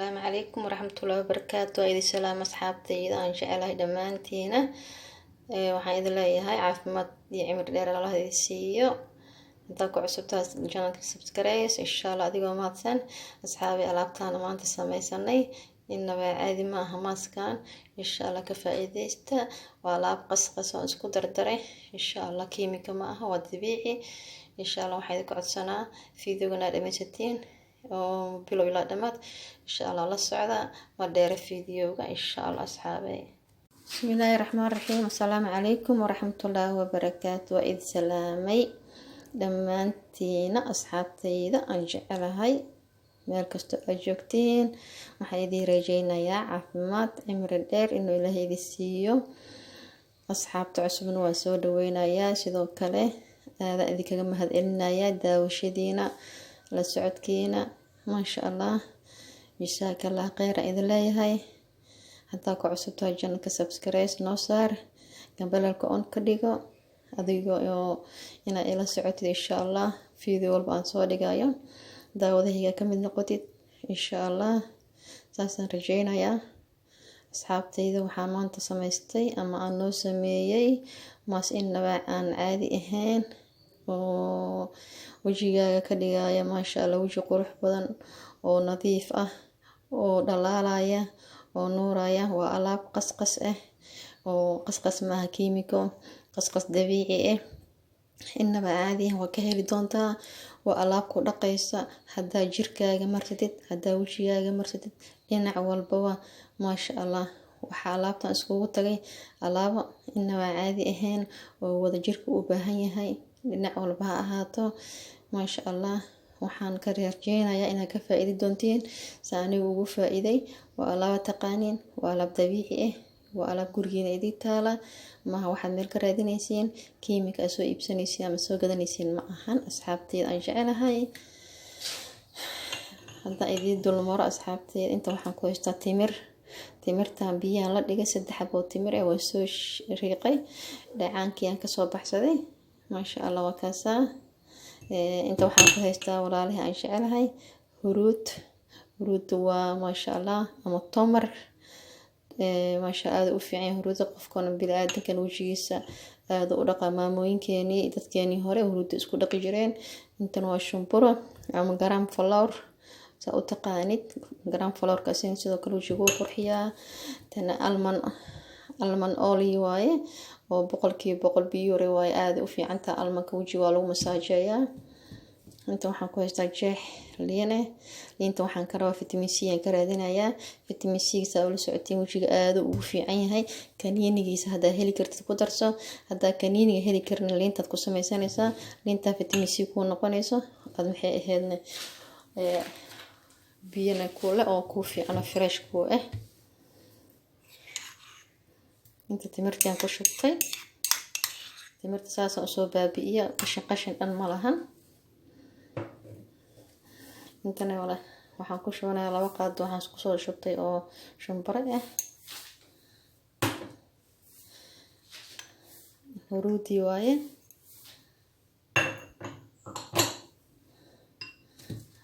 Asalaamu calaykum waraxmatullaahi wabarakaatu. Waa idin salaam, asxaabtayda aan jecelahay dhammaantiina. Waxaan idin leeyahay caafimaad iyo cimri dheer Allah idin siiyo. Intaa ku cusubtaas channelka subscribe, insha Allah, adigoo mahadsan. Asxaabi, alaabtaana maanta sameysanay inaba caadi ma aha. Maaskan, insha Allah, ka faa'iideysta. Waa alaab qasqas oo isku dardaray, insha Allah. Kiimika ma aha, waa dabiici, insha Allah. Waxaan idinka codsanaa videogan aad dhameysatiin oo bilow ilaa dhammaad, insha Allah, la socda. Waa dheere videoga, insha Allah, asxaabay. Bismillaahi raxmaan raxiim. Assalaamu calaykum waraxmatullaahi wabarakaatu. Waa idin salaamay dhammaantiina, asxaabtayda aan jecelahay, meel kastoo aad joogtiin. Waxaan idiin rajeynayaa caafimaad, cimri dheer inuu Ilaahay idin siiyo. Asxaabta cusubna waan soo dhaweynayaa. Sidoo kale aadaan idinkaga mahad celinayaa daawashadiina, la socodkiina, maasha Allah. Jasaaka Allah kheyr aan idin leeyahay. Haddaa ku cusub tahay channelka, subscribe noo saar, gambalalka on ka dhigo, adigoo inaa ila socotid, insha Allah. Video walba aan soo dhigayo daawadahayga ka mid noqotid, insha Allah, saasaan rajeynayaa. Asxaabtayda, waxaa maanta samaystay ama aan noo sameeyey maas inaba aan caadi ahayn oo wejigaaga ka dhigaya, maasha Allah, weji qurux badan oo nadiif ah oo dhalaalaya oo nuuraya. Waa alaab qasqas ah oo qasqas maaha kiimiko, qasqas dabiici ah, inaba caadi ah. Waa ka heli doontaa. Waa alaab ku dhaqaysa haddaa jirkaaga marsatid, haddaa wejigaaga marsatid, dhinac walbaba, maasha Allah. Waxaa alaabtan iskugu tagay alaabo inaba caadi ahayn oo wada jirka u baahan yahay, dhinac walba ha ahaato, maasha Allah. Waxaan ka rajeynayaa inaad ka faa-iidi doontiin sa anigu ugu faa-iiday. Waa alaaba taqaaniin, waa alaab dabiici ah, waa alaab gurigeena idin taala maaha. Waxaad meel ka raadinaysiin, kiimika aad soo iibsanaysiin ama soo gadanaysiin ma ahan. Asxaabteyda aan jecelahay, haddaan idiin dulmaro, asxaabteyda, inta waxaan ku haystaa timir. Timirtan biyaan la dhigay, saddex xaboo timir eh waa soo riiqay, dhacaankii aan kasoo baxsaday, maasha Allah, waa kaasaa. Inta waxaan ku haystaa, walaalihii aan jecelahay, huruud. Huruudda waa, maasha Allah, ama tomar, maasha, aada u fiican huruudda. Qofkana bini-aadankan wejigiisa aada u dhaqaa. Maamooyinkeenii, dadkeenii hore huruudda isku dhaqi jireen. Intan waa shumburo ama gram flour, saa u taqaanid. Gram flourkaasi sidoo kale wejiga u qurxiyaa. Tana almond oil waaye oo 100% pure waaye, aada u fiicantaha. Almondka wejiga waa lagu masaajeeyaa. Inta waxaan ku haystaa jeex liin eh. Liinta waxaan ka rabaa vitamin C aan ka raadinayaa. Vitamin C saa ula socotiin wejiga aada ugu fiican yahay. Kaniinigiisa haddaa heli kartid, ku darso. Haddaa kaniiniga heli karin, liintaad ku sameysanaysaa. Liintaa vitamin C kuu noqonayso, aad maxay ahaydna biyana kule oo kuu fiican oo fresh kuu ah. Inta timirtaan ku shubtay, timirta saasaan usoo baabi'iya, qashin qashin dhan ma lahan. Intana wala waxaan ku shubanayaa 2 qaado waxaan kusoo shubtay oo shumbare ah, huruudi waaye.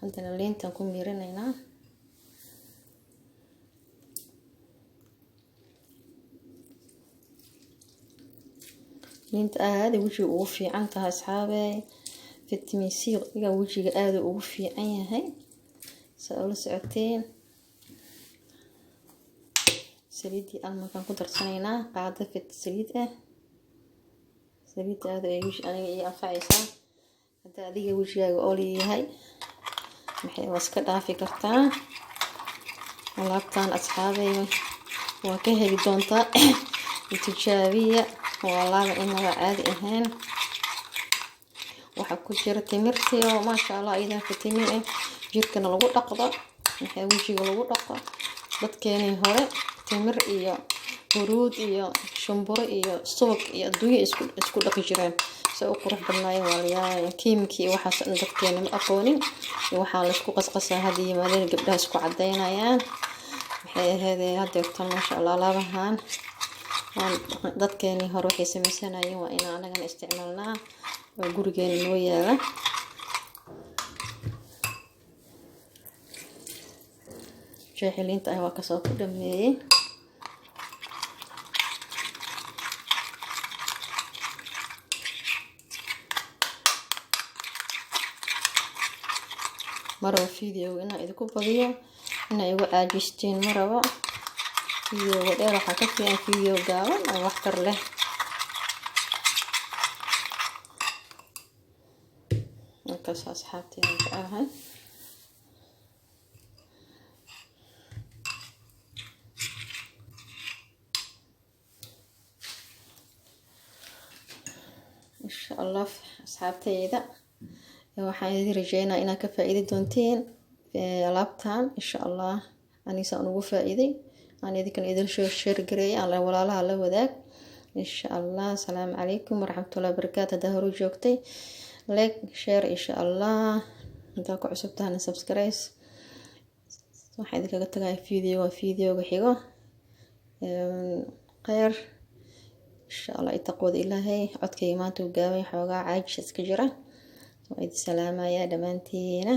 Haddana liintaan ku miirinaynaa. Liinta aada wejiga ugu fiican tahay, asxaabey. Vitamin C iga wejiga aada ugu fiican yahay, saa ula socoteen. Saliiddii almondkaan ku darsanaynaa, qaado fit saliid ah. Saliidda aada ay aniga ii anfacaysaa. Hadda adiga wejigaaga oily yahay, maxay, waa iska dhaafi kartaa alaabtan. Asxaabey, waa ka heli doontaa, tijaabiya. Waa alaaba inaba caadi ahayn. Waxaa ku jira timirtii oo, maasha Allah, iyadan fitamiin ah, jirkana lagu dhaqdo, maxay, wejiga lagu dhaqo. Dadkeenii hore timir iyo huruud iyo shumburo iyo subag iyo adduunyo isku dhaqi jireen, se u qurux badnaayeen. Waa layaabaya. Kiimikii iyo waxaas dhan dadkeena ma aqoonin iyo waxaa laisku qasqasaa. Hadda yimaadeen gabdhaha isku cadeynayaan, maxay ahaydee, hadeertan, maasha Allah, alaabahan dadkeenii hore waxay sameysanayeen waa inaan anagana isticmaalnaa oo gurigeena noo yaala. Jeexi liinta ah waa kasoo ku dhameeyey. Maraba video inaa idinku badiyo, inaa igu caajistiin maraba. Videoga dheer waxaa ka fiican video gaaban oo waxtar leh. Markaas asxaabteena jecelahay. Insha Allah asxaabteyda, waxaan idin rajeynaa inaad ka faa-iidi doontiin alaabtan insha Allah. Anisaan ugu faa-iiday, aan idinkana idin soo share gareeyay, aan walaalaha la wadaag insha Allah. Asalaamu calaykum waraxmatullahi wabarakaatu. Haddaa horu joogtay, like, share insha Allah. Haddaa ku cusub tahana, subscribe. Waxaan idinkaga tagaya video waa videoga xigo kheyr insha Allah. Itaqwada Ilaahay. Codkayga maanta uu gaabay, xoogaa caajis iska jira. Waa idin salaamayaa dhammaantiina.